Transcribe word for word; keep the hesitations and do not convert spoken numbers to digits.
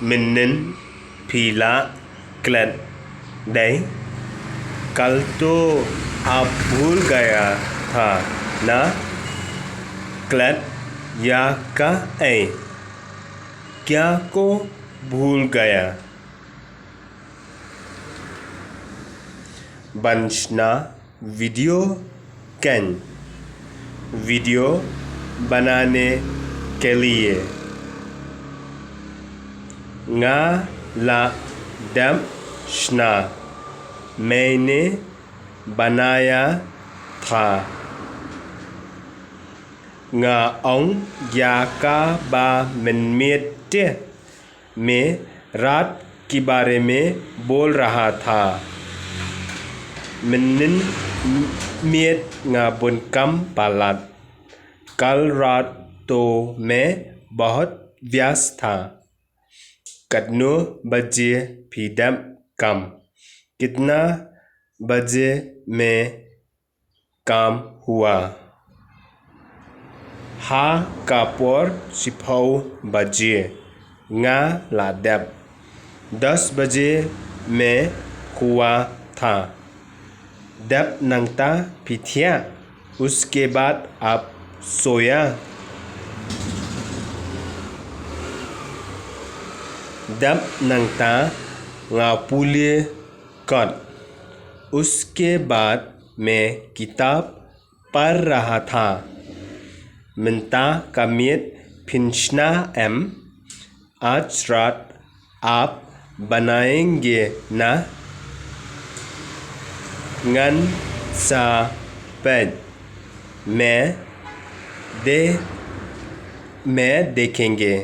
Mynnin phi la klet dei? कल तो आप भूल गया था ना? Klet ïa kaei? क्या को भूल गया? Ban shna video keiñ. Video बनाने के लिए. Nga la dep shna. मैंने बनाया था. Nga ong ïa kaba mynmiet te. मैं रात के बारे में बोल रहा था. Mynnin miet nga bun kam palat. कल रात तो मैं बहुत व्यस्त था. Katno baje phi dep kam? कितना बजे में काम हुआ? Ha ka por shiphew baje nga la dep. दस बजे में हुआ था. Dep nangta phi thiah. उसके बाद आप सोया. Dep nangta nga pule kot. उसके बाद मैं किताब पढ़ रहा था. Mynta ka miet phin shna em? आज रात आप बनाएंगे ना? Ngan sa peit. मैं दे मैं देखेंगे.